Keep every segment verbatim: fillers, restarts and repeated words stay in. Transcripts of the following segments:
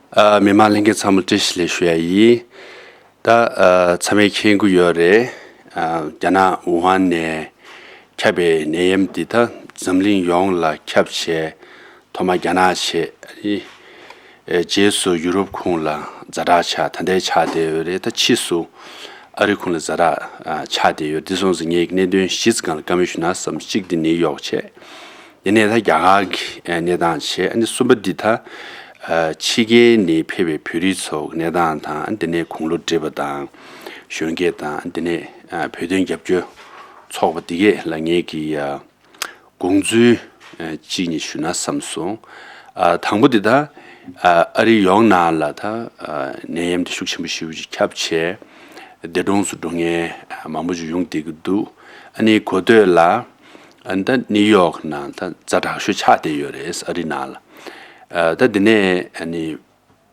ཨ། མི་མང་ལྷན་རྒྱས་ཚང་མ་བཀྲ་ཤིས་བདེ་ལེགས་ཞུ་ཡ་ཡིན། ད་ཨ་ཚང་མས་མཁྱེན་གྱི་ཡོད་རེད། ཨ་རྒྱ་ནག་ཝུ་ཧན་ནས་ཁྱབ་པའི་ནད་ཡམས་འདི་ད་འཛམ་གླིང་ཡོངས་ལ་ཁྱབ་བྱས། ཐོག་མར་རྒྱ་ནག་བྱས། ཨ་ནི་ཨེ་རྗེས་སུ་ཡུ་རོབ་ཁོངས་ལ་ཛ་དྲག་ཆགས། ད་ལྟའི་ཆགས་བསྡད་ཡོད་རེད། ད་ཕྱིས་སུ་ཨ་རི་ཁོངས་ལ་ཛ་དྲག་ཨ་ཆགས་བསྡད་ཡོད། འདི་སོང་ཙང་ངས་གནད་དོན་བཞི་ཙམ་སྒང་ལ་བཀའ་མོལ་ཞུ་ན་བསམ། གཅིག་འདི་ནིའུ་ཡོག་བྱས། དེ་ནས་ད་རྒྱ་གར་གྱི་གནས་སྟངས་བྱས། ཨ་ནི་གསུམ་པ་འདི་ད་ཨ་ཕྱི་རྒྱལ་ནས་ཕེབས་པའི་བོད་རིགས་ཚོ་གི་གནས་སྟངས་དང་། ཨ་དེ་ནས་དགུང་ལོ་བགྲེས་པ་དང་གཞོན་སྐྱེས་དང་། ཨ་དེ་ནས་ཨ་བོད་དོན་རྒྱབ་སྐྱོར་ཚོགས་པ་འདི་གས་ལ་ངས་ཀྱི་ཨ་དགོངས་ཚུལ་ཨ་གཅིག་གཉིས་ཞུ་ན་བསམ་སོང་། ཨ་དང་པོ་འདི་ད་ཨ་ཨ་རི་ཡོངས་ནང་ལ་ད་ཨ་ནད་ཡམས་འདི་ཤུགས་ཆེན་པོ་ཞེ་པོ་ཅིག་ཁྱབ་བྱས། འདས་གྲོངས་སུ་འགྲོ་མཁན་ཨ་མང་པོ་ཅིག་ཡོང་བསྡད་ཀྱི་འདུག་ཨ་ནི་གོ་ཐོས་ལ་ཨ་ནི་ད་ནིའུ་ཡོག་ནང་ད་ཛ་དྲག་ཤོས་ཆགས་བསྡད་ཡོད་རེད། ཨ་རི་ནང་ལ། ཨ་ད་འདི་ནས་ཨ་ནི་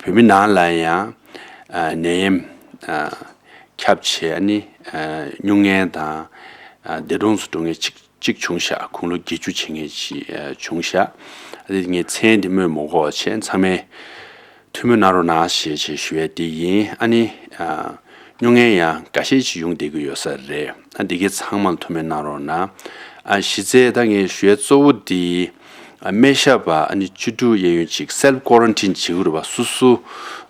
བོད་མི་ནང་ལ་ཡང་ཨ་ནད་ཡམས་ཨ་ཁྱབ་བྱས། ཨ་ནི་ཨ་སྨྱུང་མཁན་དང་ཨ་འདས་གྲོངས་སུ་འགྲོ་མཁན་གཅིག་གཅིག་བྱུང་ཤག་དགུང་ལོ་བརྒྱད་ཅུ་བྱེད་མཁན་ཅིག་ཨ་བྱུང་ཤག་ཨ་དེ་ངས་མཚན་འདི་སྨོས་མི་དགོས་པ་བྱས། ཚང་མས་ཐུགས་སྨོན་གནང་རོགས་གནང་ཞེས་ཞེས་ཞུ་ཡས་དེ་ཡིན། ཨ་ནི་ཨ་སྨྱུང་མཁན་ཡང་འགའ་ཤས་ཅིག་ཡོང་བསྡད་ཀྱི་ཡོད་ས་རེད། ཨ་འདི་གའི་ཚང་མར་ཐུགས་སྨོན་གནང་རོགས་གནང་། ཨ་གཞི་རྩའི་ད་ངས་ཞུ་ཡས་གཙོ་བོ་འདི་ཨ་སྨན་ཞབས་པ་ཨ་ནི་བཅུ་དྲུག་གཡས་གཡོན་ཅིག་སེལཕ་ཀོ་རན་ཊིན་བྱེད་དགོས་རེད་པ། སོ་སོ་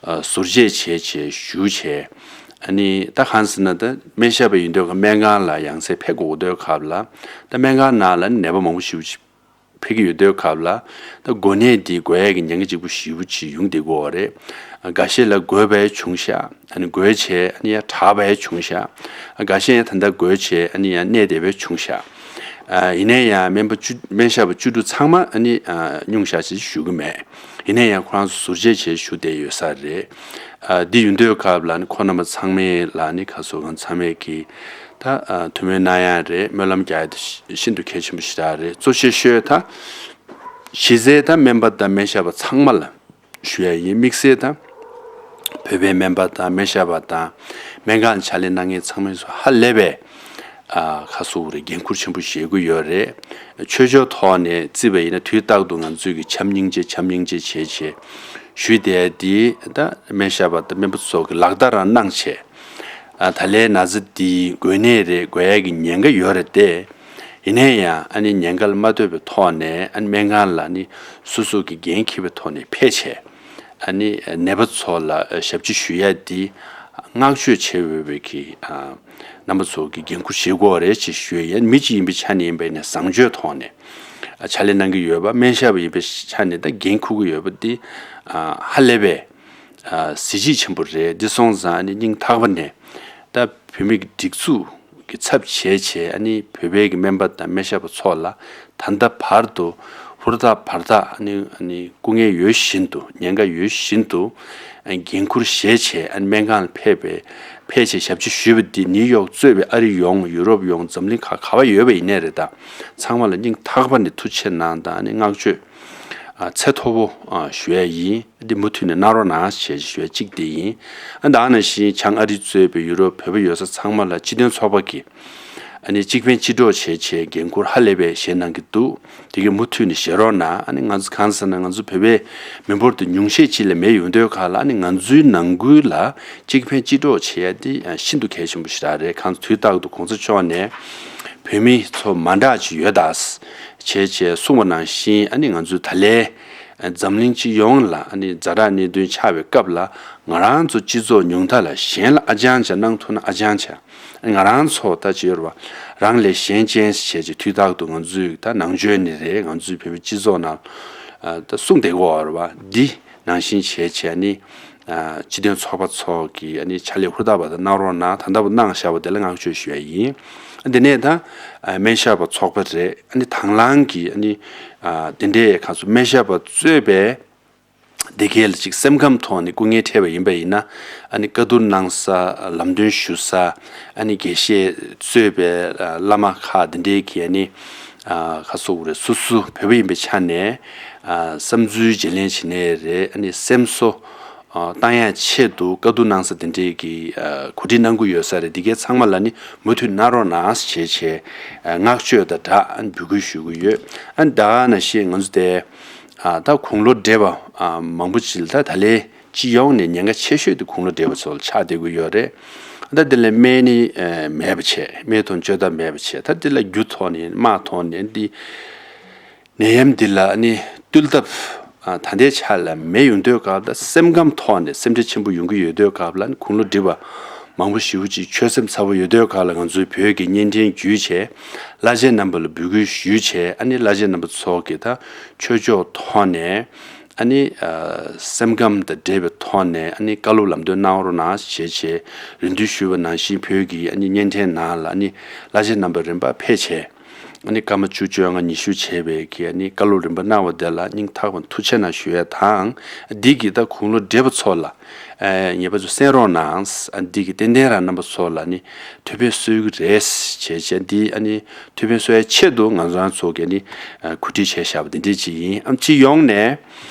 ཨ་ཟུར་བཅད་བྱས་བྱས་བཞུགས་བྱས། ཨ་ནི་ད་གང་ཟེར་ན་ད་སྨན་ཞབས་པ་ཡིན་དུས་ཀ་སྨན་ཁང་ལ་ཡང་སེ་ཕེབས་དགོས་དུས་སྐབས་ལ་ད་སྨན་ཁང་ནང་ལ་ནད་པ་མང་པོ་ཞེ་པོ་ཅིག་ཕེབས་ཀྱི་ཡོད་དུས་སྐབས་ལ། ད་འགོས་ནད་འདི་འགོས་ཡས་ཀྱི་ཉེན་ཁ་ལྗིད་པོ་ཞེ་པོ་ཅིག་ཡོང་བསྡད་ཀྱི་ཡོད་རེད། འགའ་ཤས་ལ་འགོས་པ་ཡང་བྱུང་ཤག་ཨ་ནི་འགོས་བྱས་ཨ་ནི་ཡང་དྲག་པ་ཡང་བྱུང་ཤག་ཨ་འགའ་ཤས་ཡང་ད་ལྟ་འགོས་བྱས་ཨ་ནི་ཡང་གནས་བསྡད་པ་ཡང་བྱུང་ཤག་ཨ་ཡིན་ན་ཡང་སྨན་པ་བཅུ་སྨན་ཞབས་པ་བཅུ་དྲུག་ཚང་མ་ཨ་ནི་ཨ་སྨྱུང་ཤག་ཅིག་ཞུ་གི་མེད། ཡིན་ན་ཡང་ཁོ་རང་ཚོ་ཟུར་བཅད་བྱས་ཞུ་བསྡད་ཡོད་ས་རེད། ཨ་འདི་ཡིན་དུས་སྐབས་ལ་ནི་ཁོང་རྣམ་པ་ཚང་མས་ལ་ནི་ཁ་སོ་ཁང་ཚང་མས་ཀྱི་ད་ཨ་ཐུགས་སྨོན་གནང་ཡ་རེད། སྨོན་ལམ་རྒྱག་ཡ་དེ་ཤི་ཤིན་ཏུ་གལ་ཆེན་པོ་ཞིག་རག་རེད། གཙོ་ཆེ་ཤོས་ད་གཞི་རྩའི་ད་སྨན་པ་དང་སྨན་ཞབས་པ་ཚང་མ་ལ་ཞུ་ཡ་ཡིན། དམིགས་བསལ་ད་བོད་པའི་སྨན་པ་དང་སྨན་ཞབས་པ་དང་སྨན་ཁང་ལ་ཕྱག་ལས་གནང་མཁན་ཚང་མས་སུ་ཧ་ལས་པའི་ཨ་ཁ་སོ་རེ་འགན་འཁུར་ཆེན་པོ་བཞེས་ཀྱི་ཡོད་རེད། ཆོས་ཕྱོགས་ཐོག་ནས་བརྩིས་པ་ཡིན་ན་དུས་རྟག་ཏུ་ང་ཚོས་ཀྱི་བྱམས་སྙིང་རྗེ་བྱམས་སྙིང་རྗེ་བྱས་བྱས་ཞུས་བསྡད་ཡ་འདི་ད་སྨན་ཞབས་པ་དང་སྨན་པ་ཚོ་གི་ལག་བསྟར་རང་གནང་བྱས། ཨ་ད་ལན་ན་ཚ་འདི་འགོས་ནད་རེད། འགོས་ཡ་གི་ཉེན་ཁ་ཡོད་རེད་དེ། ཡིན་ན་ཡང་ཨ་ནི་ཉེན་ཁ་ལ་མ་ལྟོས་པའི་ཐོག་ནས་ཨ་ནི་སྨན་ཁང་ལ་ནི་སོ་སོ་གི་འགན་འཁྱེར་བའི་ཐོག་ནས་ཕེབས་བྱས། ཨ་ནི་ནད་པ་ཚོ་ལ་ཞབས་ཕྱི་ཞུ་ཡ་འདི་བསྔགས་བརྗོད་བྱེད་འོས་པའི་གི་ཨ་རྣམ་པ་ཚོ་གི་འགན་འཁུར་བཞེས་དགོས་རེད་ཅེས་ཞུ་ཡ་ཡིན། མི་གཅིག་ཡིན་པའི་ཆ་ནས་ཡིན་པའི་ནས་བཟང་སྤྱོད་ཐོག་ནས་ཨ་ཕྱག་ལས་གནང་གི་ཡོད་པ། སྨན་ཞབས་པ་ཡིན་པའི་ཆ་ནས་ད་འགན་འཁུར་གི་ཡོད་པ་འདི་ཨ་ཧ་ལས་པའི་ཨ་གཟི་བརྗིད་ཆེན་པོ་རེད། འདི་སོང་ཙང་ཨ་ནི་སྙིང་ཐག་པ་ནས་ད་བོད་མི་གི་སྒྲིག་འཛུགས་ཀྱི་ཚབ་བྱས་བྱས་ཨ་ནི་བོད་པའི་གི་སྨན་པ་དང་སྨན་ཞབས་པ་ཚོ་ལ་ད་ལྟ་བར་དུ་ཧུར་ཐག་བར་ཐག་ཨ་ནི་ཨ་ནི་སྐུ་ངལ་ཡོད་བཞིན་དུ་ཉེན་ཁ་ཡོད་བཞིན་དུ་འགན་འཁུར་བཞེས་བྱས་ཨ་ནི་སྨན་ཁང་ལ་ཕེབས་པའི་ཕེབས་བྱས་ཞབས་ཕྱི་ཞུས་པ་འདི་ནིའུ་ཡོག་གཙོས་པའི་ཨ་རི་ཡོངས་ཡུ་རོབ་ཡོངས་འཛམ་གླིང་ཁག་ག་པར་ཡོད་པ་ཡིན་ནའི་རེད། ད་ཚང་མ་ལ་སྙིང་ཐག་པ་ནས་ཐུགས་ཆེ་གནང་དང་ཨ་ནི་བསྔགས་བརྗོད་ཨ་ཚད་མཐོ་པོ་ཨ་ཞུ་ཡ་ཡིན། འདི་མུ་མཐུད་ནས་གནང་རོགས་གནང་ཞེས་ཞུ་ཡ་གཅིག་དེ་ཡིན། ཨ་ད་ག་ནང་བཞིན་བྱང་ཨ་རི་གཙོས་པའི་ཡུ་རོབ་བོད་པ་ཡོད་ས་ཚང་མ་ལ་སྤྱི་མཐུན་ཚོགས་པ་གིས་ཨ་ནི་གཅིག་ཕན་གཅིག་གྲོགས་བྱས་བྱས་འགན་འཁུར་ཧ་ལས་པའི་བཞེས་གནང་གི་འདུག་དེ་གའི་མུ་མཐུད་ནས་བཞེས་རོགས་གནང་། ཨ་ནི་ང་ཚོ་གང་ཟེར་ན་ང་ཚོ་བོད་པའི་མི་འབོར་དེ་ཉུང་ཤས་ཅིག་ལས་མེད་ཡོང་དུས་ག་ལ་ཨ་ནི་ང་ཚོའི་ནང་ཁུལ་ལ་གཅིག་ཕན་གཅིག་གྲོགས་བྱེད་ཡ་དེ་ཤིན་ཏུ་གལ་ཆེན་པོ་ཞིག་རག་རེད། གང་ཚོ་དུས་རྟག་ཏུ་གོང་ས་མཆོག་ནས་བོད་མི་ཚོ་མ་འདྲ་ཅིག་ཡོད་ད་བྱས་བྱས་གསུངས་པ་ནང་བཞིན་ཨ་ནི་ང་ཚོའི་ད་ལན། འཛམ་གླིང་སྤྱི་ཡོངས་ལ་ཨ་ནི་ཛ་དྲག་གནད་དོན་ཆགས་པའི་སྐབས་ལ་ང་རང་ཚོ་སྤྱི་ཚོགས་ཉུང་མཐའ་ལ་གཞན་ལ་ཨ་ཅང་བྱ་གནང་ཐུབ་ན་ཨ་ཅང་བྱ། ང་རང་ཚོ་ད་ཅི་ཡོད་རེད་བ། རང་ལས་གཞན་གཅེས་བྱས་ཀྱི་དུས་རྟག་ཏུ་ང་ཚོས་ད་ནང་ཆོས་ནི་རེད། ང་ཚོའི་བོད་པའི་སྤྱི་ཚོགས་ནང་ད་གསུངས་བསྡད་ཀྱི་ཡོད་རེད་བ། འདི་ནང་བཞིན་བྱས་བྱས་ནི་སྤྱི་མཐུན་ཚོགས་པ་ཚོ་གི་ཨ་ནི་ཕྱག་ལས་ཧུར་ཐག་པ་དང་གནང་རོགས་གནང་། ད་ལྟ་བུ་གནང་བཞག་པ་དེ་ལ་བསྔགས་བརྗོད་ཞུ་ཡ་ཡིན། འདི་ནས་ད་སྨན་ཞབས་པ་ཚོགས་པ་རེད། ཨ་ནི་དང་བླངས་ཀྱི་ཨ་ནི་འདི་འདྲའི་ཁ་སོ་སྨན་ཞབས་པ་གཙོས་པའི་འདི་གའི་ལ་ཅིག་སེམས་ཁམས་ཐོག་ནས་སྐུ་ངལ་འཕྲད་པ་ཡིན་པ་ཡིན་ན་ཨ་ནི་བཀའ་བསྡུར་གནང་ས་ལམ་སྟོན་ཞུ་ས་ཨ་ནི་དགེ་བཤེས་གཙོས་པའི་བླ་མ་ཁག་འདི་འདྲའི་གི་ཨ་ནི་ཁ་སོ་རེད། སོ་སོ་བོད་པ་ཡིན་པའི་ཆ་ནས་བསམ་ཚུལ་བརྗེ་ལེན་བྱེད་ནའི་རེད། ཨ་ནི་སེམས་གསོ་བཏང་ཡ་ཆེད་དུ་བཀའ་བསྡུར་གནང་ས་དེ་འདྲས་ཀྱི་གོ་སྒྲིག་གནང་གི་ཡོད་ས་རེད། འདི་གའི་ཚང་མ་ལ་ནི་མུ་མཐུད་གནང་རོགས་གནང་ཞེས་བྱས་བསྔགས་བརྗོད་དང་སྦྲགས་འབོད་སྐུལ་ཞུ་གི་ཡོད། ཨ་ནི་ད་ག་ནང་བཞིན་ང་ཚོ་དེ་ད་དགུང་ལོ་བགྲེས་པ་མང་པོ་ཅིག་ལ་ད་ད་ལན་ སྤྱི་ཡོངས་ནས་ཉེན་ཁ་ཆེ་ཤོས་དེ་དགུང་ལོ་བགྲེས་པ་ཚོ་ལ་ཆགས་བསྡད་ཀྱི་ཡོད་རེད། ད་དེ་ལ་སྨན་ནི་ཨ་མེད་པ་བྱས། སྨན་དང་བཅོས་ཐབས་མེད་པ་བྱས། ད་དེ་ལ་རྒྱུ་ཐོག་ནས་དམག་ཐོག་ནས་འདི་ནད་ཡམས་འདི་ལ་ནི་བཏུལ་ཐབས་ཨ་ད་ལྟའི་ཆ་ལ་མེད་ཡོང་དུས་སྐབས་ལ། སེམས་ཁམས་ཐོག་ནས་སེམས་ཁྲལ་ཆེན་པོ་ཡོང་གི་ཡོད་དུས་སྐབས་ལ། དགུང་ལོ་བགྲེས་པ་མང་པོ་ཞེ་པོ་ཅིག་ཆོད་སེམས་ཚ་པོ་ཡོད་དུས་སྐབས་ལ། ང་ཚོའི་བོད་ཀྱི་བརྙན་འཕྲིན་བརྒྱུད་བྱས་བླ་ཆེན་རྣམ་པ་ལ་འབོད་སྐུལ་ཞུས་བྱས། ཨ་ནི་བླ་ཆེན་རྣམ་པ་ཚོ་གིས་ད་ཆོས་ཕྱོགས་ཐོག་ནས་ཨ་ནི་ཨ་སེམས་ཁམས་དང་འབྲེལ་བའི་ཐོག་ནས་ཨ་ནི་བཀའ་སློབ་ལམ་སྟོན་གནང་རོགས་གནང་ཞེས་བྱས་རེ་འདུན་ཞུས་པ་ནང་བཞིན། བོད་ཀྱི་ཨ་ནི་བརྙན་འཕྲིན་ནང་ལ་ཨ་ནི་བླ་ཆེན་རྣམ་པ་རིམ་པ་ཕེབས་བྱས། ཨ་ནི་སྐར་མ་བཅུ་བཅོ་ལྔ་ཉི་ཤུ་བྱས་པའི་གི་ཨ་ནི་བཀའ་སློབ་རིམ་པ་གནང་བ་དེ་ལ་སྙིང་ཐག་པ་ནས་ཐུགས་རྗེ་ཆེ་གནང་ཞུ་ཡ་དང་། འདི་གིས་ད་དགུང་ལོ་བགྲེས་པ་ཚོ་ལ་ཨ་ངེས་པར་དུ་གསན་རོགས་གནང་། ཨ་འདི་གིས་ཏན་ཏན་རང་རྣམ་པ་ཚོ་ལ་ནི་ཐུགས་ཕན་གསོས་ཀྱི་རེད་ཅེས་བྱས། འདི་ཨ་ནི་ཐུགས་ཕན་གསོ་ཡ་ཆེད་དུ་ང་ཚོ་རང་ཚོ་གིས་ནི་ཨ་གོ་སྒྲིག་བྱས་བཞག་པ་འདི་འདྲ་ཅིག་ཡིན། ཨ་སྤྱི་ཡོངས་ནས་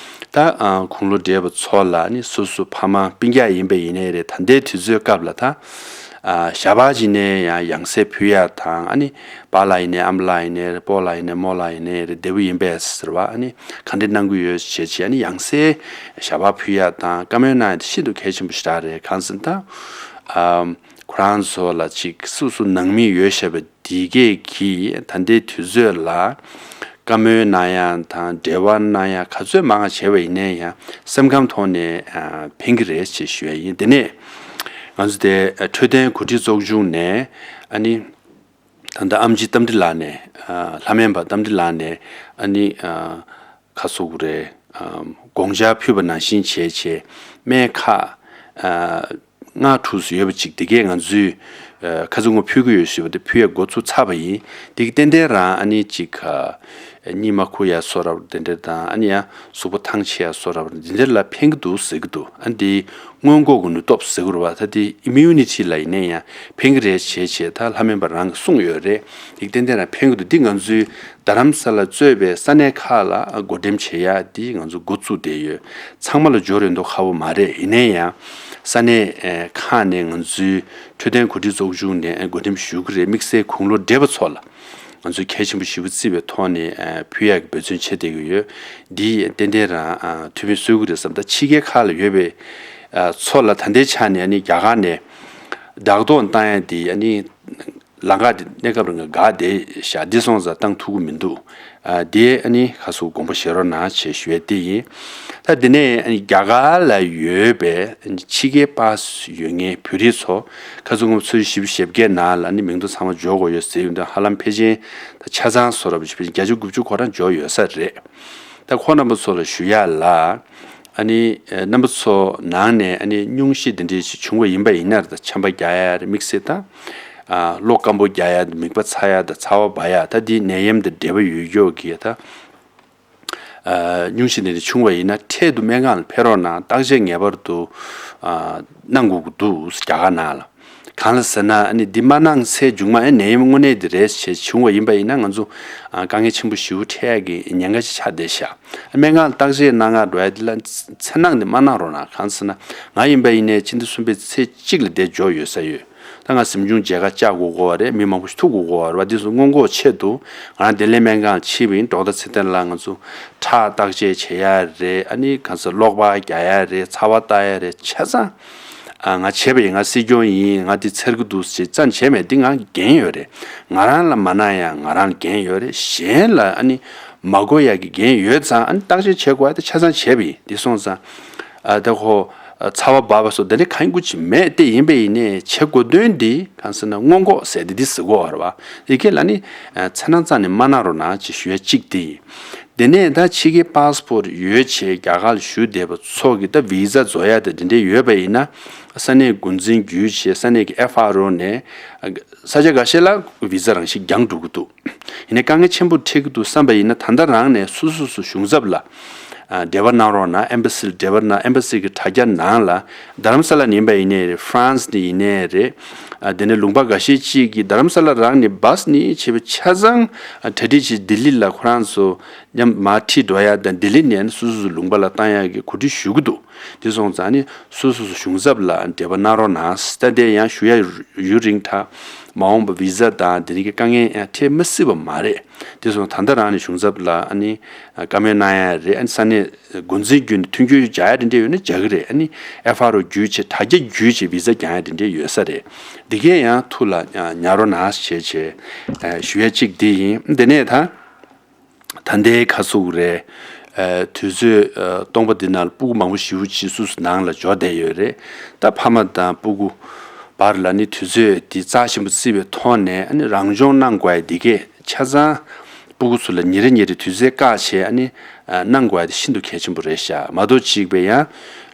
ད་ཨ་དགུང་ལོ་བགྲེས་པ་ཚོ་ལ་ནི་སོ་སོ་ཕ་མ་སྤུན་ཀྱག་ཡིན་པ་ཡིན་ནའི་རེད། ད་ལྟའི་དུས་ཚོད་སྐབས་ལ་ད་ཨ་ཞལ་པར་ཅིག་ནས་ཡང་ཡང་སེ་ཕུལ་ཡ་དང་། ཨ་ནི་པཱ་ལགས་ཡིན་ནའི་ཨ་མ་ལགས་ཡིན་ནའི་རེད། སྤོ་ལགས་ཡིན་ནའི་རྨོ་ལགས་ཡིན་ནའི་རེད། བདེ་པོ་ཡིན་པས་ཟེར་བ། ཨ་ནི་ག་འདྲ་གནང་གི་ཡོད་ཅེས་བྱས། ཨ་ནི་ཡང་སེ་ཞལ་པར་ཕུལ་ཡ་དང་བཀའ་མོལ་གནང་ཡ་དེ་ཤིན་ཏུ་གལ་ཆེན་པོ་ཞེ་དྲག་རེད། གང་ཟེར་ན་ད་ཨ་ཁོ་རང་ཚོ་ལ་ཅིག་སོ་སོ་ནང་མི་ཡོད་བཞག་པ་དེ་གས་ཀྱིས་ད་ལྟའི་དུས་ཚོད་ལ་བཀའ་མོལ་གནང་ཡ་དང་འབྲེལ་བ་གནང་ཡ་ག་ཚོད་མང་བ་བྱས་པ་ཡིན་ནའི་ཡང་སེམས་ཁམས་ཐོག་ནས་ཨ་ཕན་གྱི་རེད་ཅེས་ཞུ་ཡ་ཡིན། དེ་ནས་ང་ཚོ་དེ་འཕྲོད་བསྟེན་གོ་སྒྲིག་ཚོགས་ཆུང་ནས་ཨ་ནི་ད་ལྟ་ཨེམ་ཆི་རྟ་མགྲིན་ལགས་ནས་ཨ་ལྷ་སྨན་པ་རྟ་མགྲིན་ལགས་ནས་ཨ་ནི་ཨ་ག་ཟེར་དགོས་རེད། ཨ་དགོངས་འཆར་ཕུལ་བ་ནང་བཞིན་བྱས་བྱས་སྨན་ཁག་ཨ་ལྔ་དྲུག་ཙམ་ཡོད་པ་ཅིག་དེ་གས་ང་ཚོས་ཨ་ཁ་ཚ་དགོངས་པ་ཕུལ་གྱི་ཡོད་ཞུས་པ་དེ་ཕུལ་ཡ་འགོ་ཚུགས་ཚར་བ་ཡིན། དེ་གི་ཏན་ཏན་རང་ཨ་ནི་ཅིག་ཨ་གཉིད་མ་ཁུག་ཡ་བཟོ་འདྲ་དེ་འདྲ་དང་། ཨ་ནི་ཡང་གཟུགས་པོ་ཐང་ཆད་ཡ་བཟོ་འདྲ་དེ་འདྲ་ལ་ཕན་གྱི་འདུག་ཟེར་གྱི་འདུག་ཨ་ནི་དེ་སྔོན་འགོག་གི་ནུས་སྟོབས་ཟེར་གྱི་རེད་བ། ད་དེ་ཨི་མིའུ་ནི་ཊི་ལ་ཡིན་ནའི་ཡང་ཕན་གྱི་རེད་བྱས་བྱས་ད་ལྷ་སྨན་པ་རང་གིས་གསུངས་ཡོད་རེད། དེ་གི་ཏན་ཏན་རང་ཕན་གྱི་འདུག་འདི་ང་ཚོའི་རྡ་རམ་ས་ལ་གཙོས་པའི་ས་གནས་ཁག་ལ་བགོ་འགྲེམས་བྱེད་ཡ་འདི་ང་ཚོ་འགོ་བཙུགས་བསྡད་ཡོད། ཚང་མ་ལ་འབྱོར་ཡོང་མདོག་ཁ་པོ་མ་རེད། ཡིན་ནའི་ཡང་ས་གནས་ཨེ་ཁག་ནས་ང་ཚོའི་འཕྲོད་བསྟེན་གོ་སྒྲིག་ཚོགས་ཆུང་ནས་ཨེ་བགོ་འགྲེམས་ཞུ་གི་རེད། དམིགས་བསལ་དགུང་ལོ་བགྲེས་པ་ཚོ་ལ་ང་ཚོས་གལ་ཆེན་པོ་ཞེ་པོ་བརྩི་བའི་ཐོག་ནས་ཨེ་ཕུལ་ཡ་གི་འབད་བརྩོན་བྱེད་བསྡད་ཀྱི་ཡོད། འདི་ཏན་ཏན་རང་ཨ་ཐུགས་ཕན་གསོས་ཀྱི་རེད་བསམ། ད་ཕྱི་རྒྱལ་ཁག་ལ་ཡོད་པའི་ཨ་ཚོ་ལ་ད་ལྟའི་ཆ་ནས་ཨ་ནི་རྒྱ་གར་ནས་བདག་ཐོག་བཏང་ཡ་འདི་ཨ་ནི་ལམ་ཁ་དེ་གནས་སྐབས་རིང་འགག་བསྡད་ཤག་འདི་སོང་ཙང་བཏང་ཐུབ་ཀྱི་མི་འདུག་ཨ་དེ་ཨ་ནི་ཁ་སུ་དགོངས་པ་བཞེས་རོགས་གནང་ཞེས་ཞུ་ཡས་དེ་ཡིན། ད་དེ་ནས་ཨ་ནི་རྒྱ་གར་ལ་ཡོད་པའི་ཨ་ནི་ཕྱི་རྒྱལ་པཱ་སི་ཡོད་མཁན་བོད་རིགས་ཚོ་ཁ་སང་ངོ་ཚོས་བཞི་བཅུ་ཞེ་བརྒྱད་ནང་ལ་ཨ་ནི་མིང་ཐོ་ཚང་མ་འབྱོར་དགོས་ཡོད་ཟེར་ཡོང་དུས། ཧ་ལམ་ཕལ་ཆེར་ད་ཆ་ཚང་བཟོ་འདྲ་པོ་ཞིག་ཕལ་ཆེར་བརྒྱད་ཅུ་དགུ་བཅུ་ཁོ་རང་འབྱོར་ཡོད་ས་རེད། ད་ཁོང་རྣམ་པ་ཚོ་ལ་ཞུ་ཡ་ལ། ཨ་ནི་ཨ་རྣམ་པ་ཚོ་ནང་ནས་ཨ་ནི་སྙུང་གཞི་འདི་འདྲ་ཞིག་བྱུང་བ་ཡིན་པ་ཡིན་ན། ད་ཆམ་པ་རྒྱག་ཡ་རེད། དམིགས་བསལ་ད་ཨ་གློ་སྐམ་པོ་རྒྱག་ཡ། མིད་པ་ཚ་ཡ་དང་ཚ་བ་འབར་ཡ། ད་འདི་ནད་ཡམས་དང་འབྲེལ་བ་ཡོད་ཡོད་ཀྱི་ད་ཨ་སྙུང་གཞི་འདི་འདྲ་བྱུང་བ་ཡིན་ན། འཕྲལ་དུ་སྨན་ཁང་ལ་ཕེབས་རོགས་གནང་། བརྟག་དཔྱད་ངེས་པར་དུ་ཨ་གནང་དགོས་ཀྱི་འདུག་རྒྱ་གར་ནང་ལ། གང་ལ་ཟེར་ན་ཨ་ནི་འདི་མ་གནང་ཚེ་མཇུག་མ་ཨེ་ནད་ཡམས་དངོས་གནས་འདི་རེད་ཞེས་བྱུང་བ་ཡིན་པ་ཡིན་ན། ང་ཚོ་ཨ་དཀའ་ངལ་ཆེན་པོ་ཞེ་པོ་འཕྲད་ཡག་གི་ཉེན་ཁ་ཞིག་ཆགས་བསྡད་ཤག་སྨན་ཁང་བརྟག་དཔྱད་གནང་ག་འགྲོ་ཡ་འདི་ལ་འཚེར་སྣང་འདི་མ་གནང་རོགས་གནང་། གང་ཟེར་ན་ང་ཡིན་པ་ཡིན་ནའི་ཕྱི་ཟླ་གསུམ་པའི་ཚེས་གཅིག་ལ་འདིར་འབྱོར་ཡོད་ས་ཡོད། ད་ང་གཟིམ་ཆུང་མཇལ་ཁ་བཅར་དགོས་ཀྱི་ཡོད་རེད། མི་མང་པོ་ཞིག་ཐུག་དགོས་ཀྱི་ཡོད་རེད་བ། འདི་ཚོ་སྔོན་འགོག་ཆེད་དུ་ང་རང་བདེ་ལེགས་སྨན་ཁང་ལ་ཕྱིན་པ་ཡིན། ཌོག་ཊར་ཚེ་བརྟན་ལགས་ང་ཚོ་ཁྲག་བརྟག་དཔྱད་བྱེད་ཡ་རེད། ཨ་ནི་གང་ཟེར་གློག་པར་རྒྱག་ཡ་རེད། ཚ་བ་བལྟ་ཡ་རེད། ཆ་ཚང་ཨ་ང་བྱས་པ་ཡིན། ང་སྲིད་སྐྱོང་ཡིན། ང་འདི་འཚེར་གྱི་འདུག་ཟེར་ཙམ་བྱས་མེད། འདི་ང་འགན་ཡོད་རེད། ང་རང་ལ་མ་གནང་ཡ་ང་རང་ལ་འགན་ཡོད་རེད། གཞན་ལ་ཨ་ནི་མ་གོ་ཡ་གི་འགན་ཡོད་ཙང་། ཨ་ནི་བརྟག་དཔྱད་བྱེད་དགོས་ཡ་དེ་ཆ་ཚང་བྱས་པ་ཡིན། འདི་སོང་ཙང་ཨ་ད་ཁོ་ཨ་ཚ་བ་འབར་བ་སོགས་དེ་འདྲ་གང་ཡང་དགོས་ཀྱི་མེད། དེ་ཡིན་པ་ཡིན་ནའི་བྱེད་དགོས་དོན་འདི་གང་ཟེར་ན་སྔོན་འགོག་ཟེར་དེ་འདི་ཟེར་གྱི་ཡོད་རེད་བ། དེ་གས་ལ་ནི་ཨ་འཚེར་སྣང་རྩ་ནས་མ་གནང་རོགས་གནང་ཅེས་ཞུ་ཡ་གཅིག་དེ་ཡིན། དེ་ནས་ད་ཕྱི་རྒྱལ་པཱ་སི་པོར་ཡོད་བྱས་རྒྱ་གར་ལ་བཞུགས་བསྡད་པ་ཚོ་གི་ད་བི་ཟ་བཟོ་ཡ་དེ་འདི་འདྲ་ཡོད་པ་ཡིན་ན། ས་གནས་འགོ་འཛིན་བརྒྱུད་བྱས་ས་གནས་ཀྱི་ཨེཕ་ཨར་ཨོ་ནས་ཨ་ས་ཆ་འགའ་ཤས་ལ་བི་ཟ་རང་བཞིན་འགྱངས་འགྲོ་གི་འདུག་ཡིན་ནའི་དཀའ་ངལ་ཆེན་པོ་འཕྲད་ཀྱི་འདུག་བསམ་པ་ཡིན་ན། ད་ལྟ་རང་ནས་སོ་སོ་སོ་གཞུང་ཚབ་ལ་ཨ་འབྲེལ་བ་གནང་རོགས་གནང་། ཨེམ་བྷ་སི་ལ་འབྲེལ་བ་གནང་། ཨེམ་བྷ་སི་གི་དྲ་རྒྱ་ནང་ལ་རྡ་རམ་ས་ལ་ནས་ཡིན་པ་ཡིན་ནའི་རེད། ཧྥ་རན་སི་ནས་ཡིན་ནའི་རེད། ཨ་དེ་ནས་ལུང་པ་འགའ་ཤས་ཅིག་གིས་རྡ་རམ་ས་ལ་རང་ནས་བཱས་ནས་བྱས་པའི་ཆ་ཚང་གྲ་སྒྲིག་བྱས། ལྡི་ལི་ལ་ཁོ་རང་ཚོ་མཉམ་མར་ཁྲིད་འགྲོ་ཡ་དང་། ལྡི་ལི་ནས་ནི་སོ་སོ་སོ་ལུང་པ་ལ་བཏང་ཡ་གི་གོ་སྒྲིག་ཞུ་གི་འདུག་དེ་སོང་ཙང་ནི་སོ་སོ་སོ་གཞུང་ཚབ་ལ་འབྲེལ་བ་གནང་རོགས་གནང་། ད་དེ་ཡང་ཞུ་ཡ་ཡུན་རིང་དྲགས། མ་འོངས་པ་བི་ཟ་དང་དེ་རིགས་ཀྱི་དཀའ་ངལ་ཡང་འཕྲད་མི་སྲིད་པ་མ་རེད། དེ་སོང་ད་ལྟ་རང་ནས་གཞུང་ཚབ་ལ་ཨ་ནི་བཀའ་མོལ་གནང་ཡ་རེད། ཨ་ནི་ས་གནས་འགོ་འཛིན་བརྒྱུད་ནས་མཐུན་འགྱུར་རྒྱག་ཡ་དེ་འདྲས་ཡོད་ན་རྒྱག་གི་རེད། ཨ་ནི་ཨེཕ་ཨར་ཨོ་བརྒྱུད་བྱས། དྲ་རྒྱ་བརྒྱུད་བྱས་བི་ཟ་རྒྱག་ཡ་དེ་འདྲས་ཡོད་ས་རེད། འདི་གས་ཡང་ཐུགས་ལ་ཉར་རོགས་གནང་ཞེས་བྱས་ཞུ་ཡ་གཅིག་འདི་ཡིན། འདི་ནས་ད་ད་ལྟའི་ཁ་སུག་རེད། ཨ་དུས་ཚོད་ཨ་སྟོང་པ་འདི་ནང་ལ་སྤུ་གུ་མང་པོ་ཞེ་པོ་ཅིག་སུད་སི་ནང་ལ་འབྱོར་བསྡད་ཡོད་རེད། ད་ཕ་མ་དང་སྤུ་གུ་བར་ལ་ནི་དུས་ཚོད་འདི་རྩ་ཆེན་པོ་བརྩི་བའི་ཐོག་ནས་ཨ་ནི་རང་སྦྱོང་གནང་དགོས་ཡ་འདི་གས་ཆ་ཚང་སྤུ་གུ་ཚོ་ལ་ཉིན་རེ་ཉིན་རེ་དུས་ཚོད་བཀག་བྱས་ཨ་ནི་ཨ་གནང་དགོས་ཡ་དེ་ཤིན་ཏུ་གལ་ཆེན་པོ་རེད་ཤག་མ་གཏོགས་གཅིག་པའི་ཡང་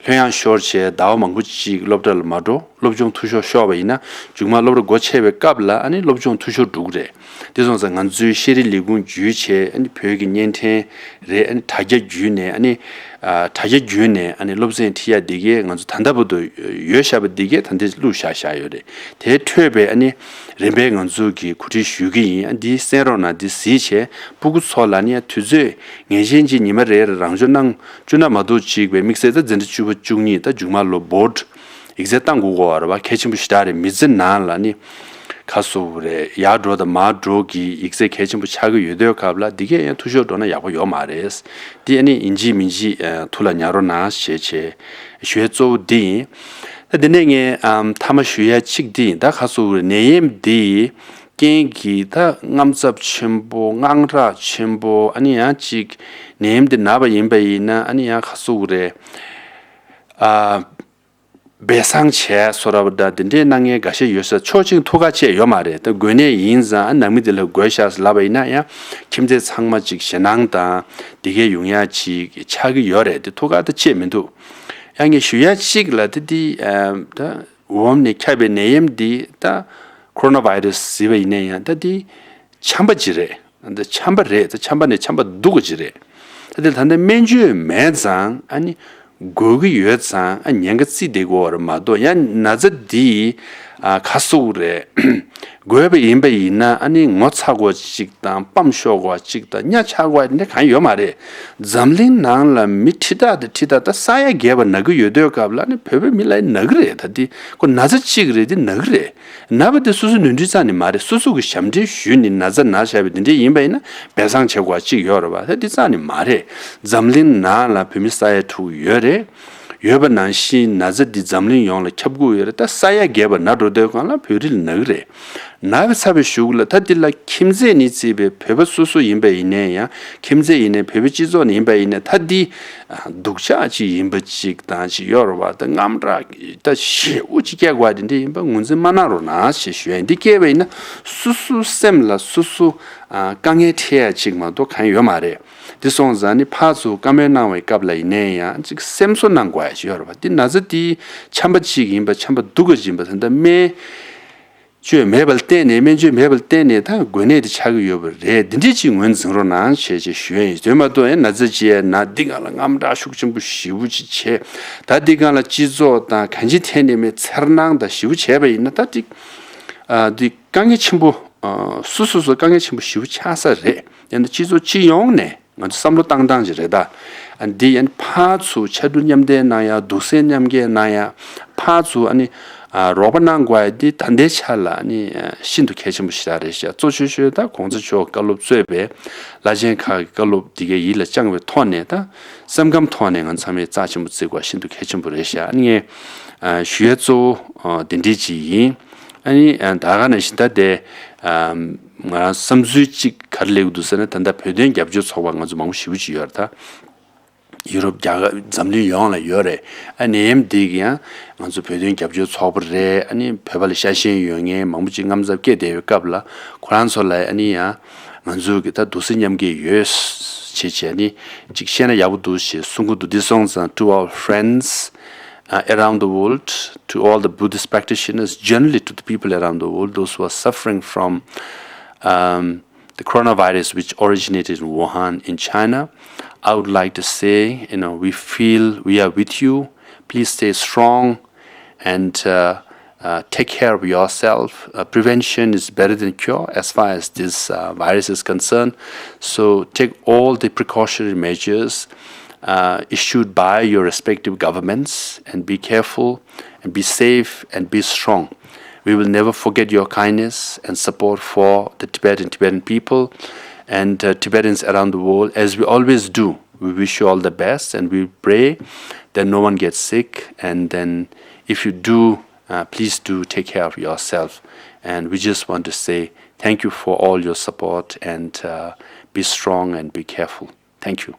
ལྷོད་ཡངས་ཤོར་བྱས་ཟླ་བ་མང་པོ་ཅིག་སློབ་གྲྭ་ལ་མ་འགྲོ། སློབ་སྦྱོང་འཐུས་ཤོར་ཤོར་བ་ཡིན་ན་མཇུག་མ་སློབ་གྲྭ་སྒོ་ཕྱེ་བའི་སྐབས་ལ་ཨ་ནི་སློབ་སྦྱོང་འཐུས་ཤོར་འགྲོ་གི་རེད། དེ་སོང་ཙང་ང་ཚོའི་ཤེས་རིག་ལས་ཁུངས་བརྒྱུད་བྱས་ཨ་ནི་བོད་ཀྱི་བརྙན་འཕྲིན་རེད། ཨ་ནི་དྲ་རྒྱ་བརྒྱུད་ནས་ཨ་ནི་ཨ་དྲ་རྒྱ་བརྒྱུད་ནས་ཨ་ནི་སློབ་ཚན་ཁྲིད་ཡ་འདི་གས་ང་ཚོ་ད་ལྟ་བར་དུ་ཡོད་བཞག་པ་འདི་གས་ད་ལྟ་བླུགས་བཞག་བཞག་ཡོད་རེད། དེ་འཕྲོས་པའི་ཨ་ནི་རིམ་པས་ང་ཚོ་གིས་གོ་སྒྲིག་ཞུ་གི་ཡིན། ཨ་འདི་གསན་རོགས་གནང་། འདི་གཟིགས་བྱས་སྤུ་གུ་ཚོ་ལ་ནི་ཨ་དུས་ཚོད་ངེས་ཅན་གྱི་ཉི་མ་རེ་རེ་རང་སྦྱོང་གནང་བཅུག་ན་མ་གཏོགས་གཅིག་པའི་དམིགས་བསལ་ད་འཛིན་གྲྭ་བཅུ་པ་བཅུ་གཉིས་ད་མཇུག་མ་ལོ་བོར་ཌི་ཡིག་ཚད་བཏང་དགོས་ཀྱི་ཡོད་རེད་པ། གལ་ཆེན་པོ་ཞེ་དྲག་རེད། མི་ཚེ་ནང་ལ་ནི་ཁ་སོ་རེད། ཡར་འགྲོ་དང་མར་འགྲོ་གི་ཡིག་ཚད་གལ་ཆེན་པོ་ཆགས་ཀྱི་ཡོད་དུས་སྐབས་ལ་འདི་གས་ཡང་འཐུས་ཤོར་འགྲོ་ན་ཡག་པོ་ཡོད་མ་རེད། འདི་ཨ་ནི་ཡིན་གཅིག་མིན་གཅིག་ཨ་ཐུགས་ལ་ཉར་རོགས་གནང་ཞེས་བྱས་ཞུ་ཡ་གཙོ་བོ་འདི་ཡིན། ད་འདི་ནས་ངས་ཨམ་མཐའ་མ་ཞུ་ཡ་གཅིག་འདི་ཡིན། ད་ཁ་སོ་རེད། ནད་ཡམས་འདི་རྐྱེན་གྱིས་ད་དངངས་འཚབ་ཆེན་པོ་དངངས་སྐྲག་ཆེན་པོ་ཨ་ནི་ཡང་གཅིག་ནད་ཡམས་འདི་ན་བ་ཡིན་པ་ཡིན་ན་ཨ་ནི་ཡང་ཁ་སོ་རེད། ཨ། སྦས་གསང་བྱས་སོ་ར་བ་འདྲ་དེ་འདྲའི་གནང་མཁན་འགའ་ཤས་ཡོད་ས། ཆོག་མཆན་ཐུགས་ཁག་བཅས་ཡོད་མ་རེད། ད་འགོས་ནད་ཡིན་ཙང་ཨ་ནང་མི་དེ་ལ་འགོས་ཤག་ལབ་པ་ཡིན་ན་ཡང་ཁྱིམ་མཚེས་ཚང་མ་ཅིག་ཞེད་སྣང་དང་དེ་གའི་ཡོང་ཡ་ཅིག་ཆགས་ཀྱི་ཡོད་རེད། དེ་ཐུགས་ཁག་ད་བཅས་མི་འདུག་ཡང་ངས་ཞུ་ཡ་གཅིག་ལ་དེ་དེ་ད་འོམ་ནས་ཁྱབ་པའི་ནད་ཡམས་འདི་ད་ཁོ་རོ་ན་བྷའི་རེ་སི་ཟེར་བ་ཡིན་ན་ཡང་ད་དེ་ཆམ་པ་ཅིག་རེད། འདི་ཆམ་པ་རེད། ད་ཆམ་པ་ནས་ཆམ་པ་སྡུག་ག་ཅིག་རེད། ད་དེ་ད་ལྟ་སྨན་བཅོས་མེད་ཙང་ཨ་ནི་འགོས་ཀྱི་ཡོད་ཙང་ཨ་ཉེན་ཁ་རྩིས་བསྡད་དགོས་པ་རེད་མ་གཏོགས་ཡང་ན་ཚ་འདི་ཨ་ཁ་སོ་རེད། འགོས་པ་ཡིན་པ་ཡིན་ན་ཨ་ནི་ངོ་ཚ་དགོས་ཅིག་དང་སྤམ་ཤོར་དགོས་ཅིག་དང་ཉ་ཆག་དགོས་འདི་གང་ཡོད་མ་རེད། འཛམ་གླིང་ནང་ལ་མི་ཁྲི་ཕྲག་དང་ཁྲི་ཕྲག་ད་ས་ཡ་བརྒལ་བ་ན་གི་ཡོད་དུས་སྐབས་ལ་ཨ་ནི་བོད་པའི་མི་ལ་ན་གི་རེད། ད་འདི་ཁོ་ན་ཚ་གཅིག་རེད། འདི་ན་གི་རེད། ན་བ་དེ་སོ་སོ་ནོར་འཁྲུལ་རྩ་ནས་མ་རེད། སོ་སོ་གི་ཞབས་འདྲེན་ཞུས་ནས་ན་ཚ་ན་བཞག་པའི་དེ་འདྲས་ཡིན་པ་ཡིན་ན་སྦས་གསང་བྱེད་དགོས་གཅིག་ཡོད་རེད་བ། ད་འདི་རྩ་ནས་མ་རེད། འཛམ་གླིང་ནང་ལ་བོད་མི་ས་ཡ་དྲུག་ཡོད་རེད། ཡོད་པ་ནང་བཞིན་ན་ཚ་འདི་འཛམ་གླིང་ཡོངས་ལ་ཁྱབ་ཀྱི་ཡོད་རེད། ད་ས་ཡ་བརྒལ་བ་ན་འགྲོ་དུས་སྒང་ལ་བོད་རིགས་ལ་ན་གི་རེད། ན་བ་ཚ་བའི་གཞུག་ལ་ད་འདི་ལ་ཁྱིམ་མཚེས་ནས་བརྩིས་པའི་བོད་པ་སོ་སོ་ཡིན་པ་ཡིན་ནའི་ཡང་ཁྱིམ་མཚེས་ཡིན་ནའི་བོད་པའི་སྤྱི་ཚོགས་ནས་ཡིན་པ་ཡིན་ནའི་ད་འདི་སྡུག་ཅག་ཅིག་ཡིན་པ་ཅིག་དང་ཅིག་ཡོད་རེད་བ། ད་དངངས་སྐྲག་ད་ཞེ་པོ་ཅིག་སྐྱེ་དགོས་དེ་འདྲ་ཡིན་པ་ངོས་འཛིན་མ་གནང་རོགས་གནང་ཞེས་ཞུ་ཡ་ཡིན། འདི་སྐྱེས་པ་ཡིན་ན་སོ་སོ་སེམས་ལ་སོ་སོ་ཨ་དཀའ་ངལ་འཕྲད་ཡ་ཅིག་མ་གཏོགས་གང་ཡོད་མ་རེད། འདི་སོང་ཙང་ནི་ཕར་ཚུར་བཀའ་མོལ་གནང་བའི་སྐབས་ལ་ཡིན་ནའི་ཡང་ཅིག་སེམས་གསོ་གནང་དགོས་ཡ་ཅིག་ཡོད་རེད་བ། འདི་ན་ཚ་འདི་ཆམ་པ་ཅིག་ཡིན་པ་ཆམ་པ་སྡུག་ག་ཅིག་ཡིན་པ་ད་ལྟ་སྨན་བཅོས་མེད་པ་ལ་བརྟེན་ནས་སྨན་བཅོས་མེད་པ་ལ་བརྟེན་ནས་ད་འགོས་ནད་དེ་ཆགས་ཀྱི་ཡོད་པ་རེད། འདི་འདྲས་ཅིག་ངོས་འཛིན་རོགས་གནང་བྱས་བྱས་ཞུ་ཡ་ཡིན། དེ་མ་གཏོགས་ཡང་ན་ཚ་ཅིག་ཡ་ན་འདི་སྒང་ལ་དངངས་སྐྲག་ཤུགས་ཆེན་པོ་ཞེ་པོ་ཅིག་བྱས། ད་འདི་སྒང་ལ་སྤྱི་ཚོགས་དང་གང་ཅི་ཐད་ནས་མེད་འཚེར་སྣང་དང་ཞེ་པོ་བྱས་པ་ཡིན་ན་ད་འདི་ཨ་འདི་དཀའ་ངལ་ཆེན་པོ་ཨ་སོ་སོ་སོ་དཀའ་ངལ་ཆེན་པོ་ཞེ་པོ་ཆགས་ས་རེད། ཡང་ན་སྤྱི་ཚོགས་སྤྱི་ཡོངས་ནས་ང་ཚོ་བསམ་བློ་བཏང་སྟངས་ཅིག་རེད་ད། ཨ་འདི་ཡང་ཕར་ཚུར་ཕྱར་གྲུ་མཉམ་འདེགས་གནང་ཡ། གདུང་སེམས་མཉམ་སྐྱེད་གནང་ཡ། ཕར་ཚུར་ཨ་ནི་ཨ་རོགས་པ་གནང་དགོས་ཡ་འདི་ད་ལྟའི་ཆ་ལ་ཨ་ནི་ཨ་ཤིན་ཏུ་གལ་ཆེན་པོ་ཞིག་རེད་ཤག་གཙོ་ཆེ་ཤོས་ད་གོང་ས་མཆོག་བཀའ་སློབ་གཙོས་པའི་བླ་ཆེན་ཁག་གི་བཀའ་སློབ་འདི་གའི་ཡིད་ལ་བཅངས་པའི་ཐོག་ནས་ད་སེམས་ཁམས་ཐོག་ནས་ང་ཚང་མས་རྩ་ཆེན་པོ་བརྩི་དགོས་ཤིན་ཏུ་གལ་ཆེན་པོ་རེད་ཤག་ཨ་ནི་ངས་ཨ་ཞུ་ཡ་གཙོ་བོ་ཨ་འདི་འདྲས་ཅིག་ཡིན། ཨ་ནི་ཨ་ད་ག་ནང་བཞིན་ད་དེ་ཨ་ང་རང་བསམ་ཚུལ་གཅིག་ག་རེ་སླེབས་ཀྱི་འདུག་ཟེར་ན། ད་ལྟ་བོད་དོན་རྒྱབ་སྐྱོར་ཚོགས་པ་ང་ཚོ་མང་པོ་ཞེ་པོ་ཅིག་ཡོད་རེད་ད། ཡུ་རོབ་རྒྱ་གར་འཛམ་གླིང་ཡོངས་ལ་ཡོད་རེད། ཨ་ནི་ནད་ཡམས་འདི་གི་ཡང་ང་ཚོ་བོད་དོན་རྒྱབ་སྐྱོར་ཚོགས་པ་རེད། ཨ་ནི་བོད་པ་ལ་ཤ་ཞེན་ཡོད་མཁན་མང་པོ་ཅིག་དངངས་འཚབ་སྐྱེས་བསྡད་པའི་སྐབས་ལ་ཁོ་རང་ཚོ་ལ་ཨ་ནི་ཡང་ང་ཚོ་གི་ད་གདུང་སེམས་མཉམ་སྐྱེད་ཡོད་ཅེས་བྱས་ནི་ཅིག་བཤད་ན་ཡག་པོ་འདུག་ཞེས་གསུང་གི་འདུག་འདི་སོང་ཙང་to our friends uh, around the world, to all the Buddhist practitioners, generally to the people around the world, those who are suffering from um, the coronavirus which originated in Wuhan in China, I would like to say, you know, we feel we are with you. Please stay strong and uh, Uh, take care of yourself. Uh, prevention is better than cure as far as this uh, virus is concerned. So take all the precautionary measures uh, issued by your respective governments and be careful and be safe and be strong. We will never forget your kindness and support for the Tibet and Tibetan people and uh, Tibetans around the world, as we always do. We wish you all the best and we pray that no one gets sick. And then, if you do, uh, please do take care of yourself. And we just want to say thank you for all your support and uh, be strong and be careful. Thank you.